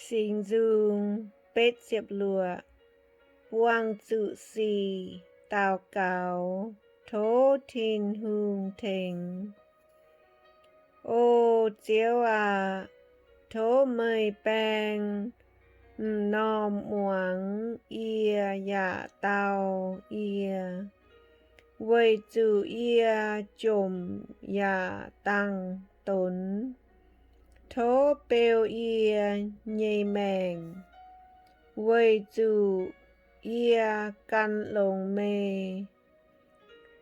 Singx Nzung betv ziepc luoqc. Buangh zuqc sic daux gaux, tov Tin-Hungh tengx. O Ziouv aac, tov meih baeng m'normh muangx yie yaac dau yie, weic zuqc yie jomc yaac dangh donx. Tov beu yie nyei maengc, weic zuqc yie gan longx meih.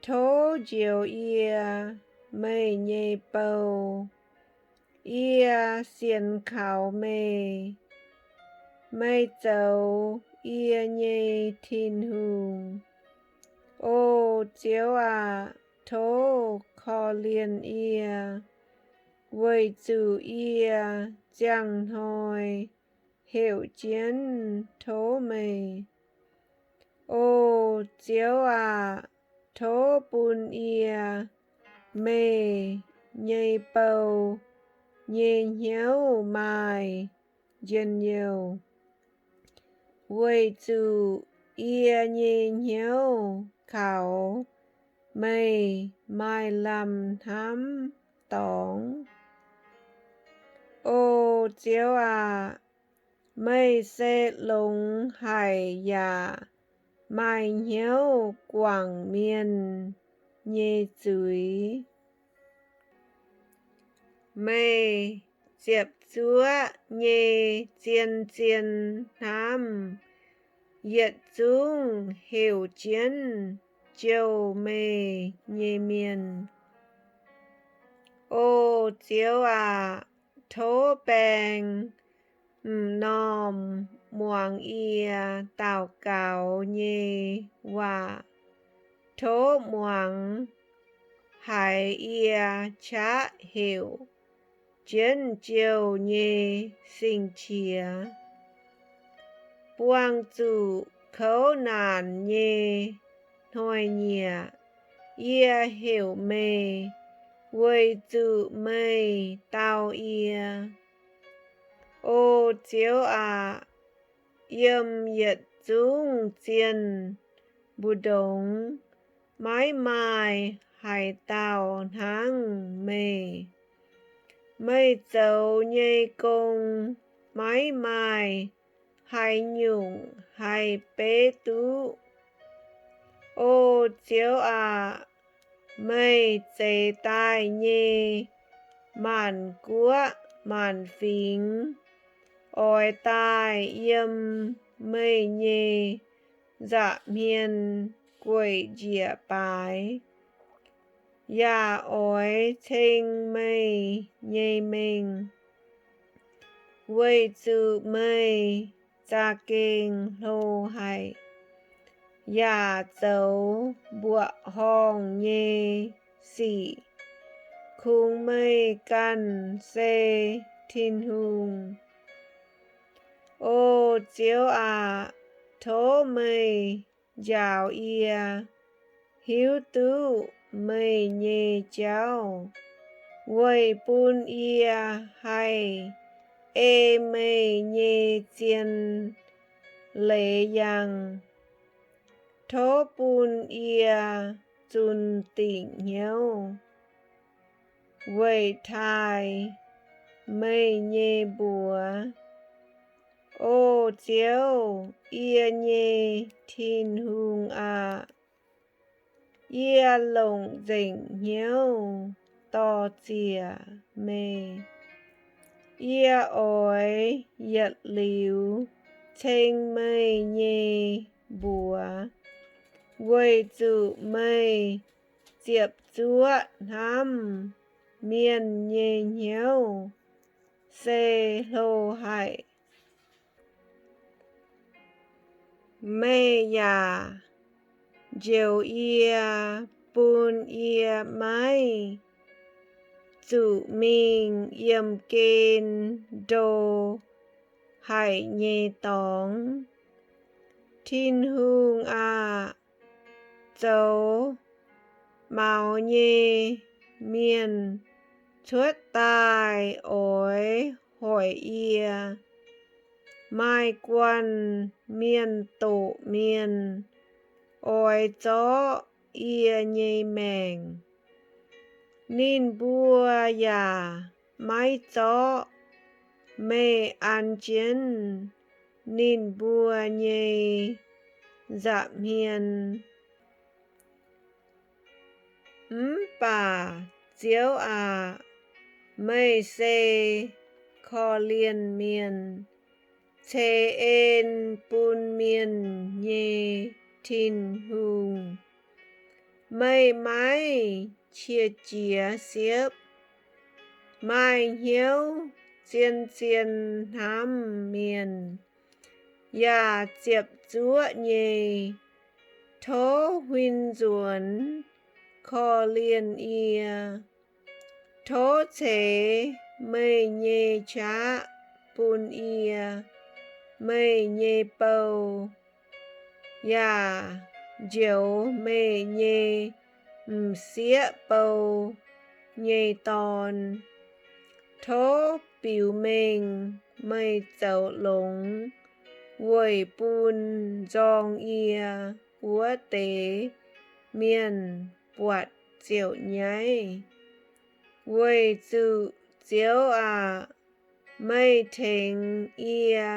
Tov njoux yie, meih nyei bou. Yie sienx kaux meih. Meih zoux yie nyei Tin-Hungh. O Ziouv aac, tov korv-lienh yie, weic zuqc yie ziangh hnoi heuc jienv tov meih. O Ziouv aac, tov bun yie, meih nyei bou, nyei hnyouv maaih njien-youh, weic zuqc yie nyei hnyouv kaux meih maaih lamh hnamv dorngx. O Ziouv aac, meih se longx haic yaac maaih hnyouv guangc mienh nyei zuiz. Meih ziepc zuoqv nyei zien-zien hnamv yietc zungv heuc jienv jouh meih nyei mienh. O Ziouv aac, tov baeng m'normh muangx yie daux gaux nyei waac. Tov muangx haiz yie qaqv heuc jienv jouh nyei sing-qiex. Buangh zuqc kouv naanc nyei hnoi-nyieqc, yie heuc meih, weic zuqc meih dau yie. O Ziouv aac, yiem yietc zungv zienh mbu'ndongx maiv maaih haaix dauh hnangv meih. Meih zoux nyei gong maiv maaih haaix nyungc haih beiv duqv. O Ziouv aac, meih zeix daaih nyei maanc guoqv maanc fingx oix daaih yiem meih nyei nza'hmien gueic njiec baaix, yaac oix ceng meih nyei mengh, weic zuqc meih za'gengh hlo haic, yaac zoux mbuoqc horngh nyei sic. Kungx meih ganh se Tin-Hungh. O Ziouv aac, tov meih njaaux yie hiuv duqv meih nyei jauv, weic bun yie haih ei meih nyei zien leiz yangh. Tov bun yie zunh dingc hnyouv weic taaih meih nyei mbuox. O Ziouv, yie nyei Tin-Hungh aac, yie longc nzengc hnyouv dor-ziec meih. Yie oix yietc liuz ceng meih nyei mbuox, weic zuqc meih ziepc zuoqv hnamv mienh nyei hnyouv se hlo haic. Meih yaac njoux yie, bun yie maiv zuqc mingh yiemh gen ndo haic nyei dorngx. Tin-Hungh aah! Zoux maux nyei mienh cuotv daaih oix hoic yie. Maaih guanh mienh doqc mienh oix zorqv yie nyei maengc. Ninh mbuo yaac maiv zorqv meih an jienv ninh mbuo nyei nza'hmien. Mv baac Ziouv aac, meih se korv-lienh mienh, ceix en bun mienh nyei Tin-Hungh. Meih maiv qiex jiez siepv, maaih hnyouv zien-zien hnamv mienh, yaac ziepc zuoqv nyei. Tov huin nzuonx korv-lienh yie. Tov ceix meih nyei qaqv bun yie, meih nyei bou, yaac njoux meih nyei m'sieqv bou nyei dorn. Tov biux mengh meih zoux longx weic bun nzorng yie wuov deix mienh buatc ziouc nyaiv. Weic zuqc Ziouv aac, meih tengx yie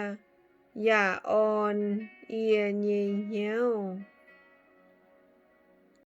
yaac orn yie nyei hnyouv.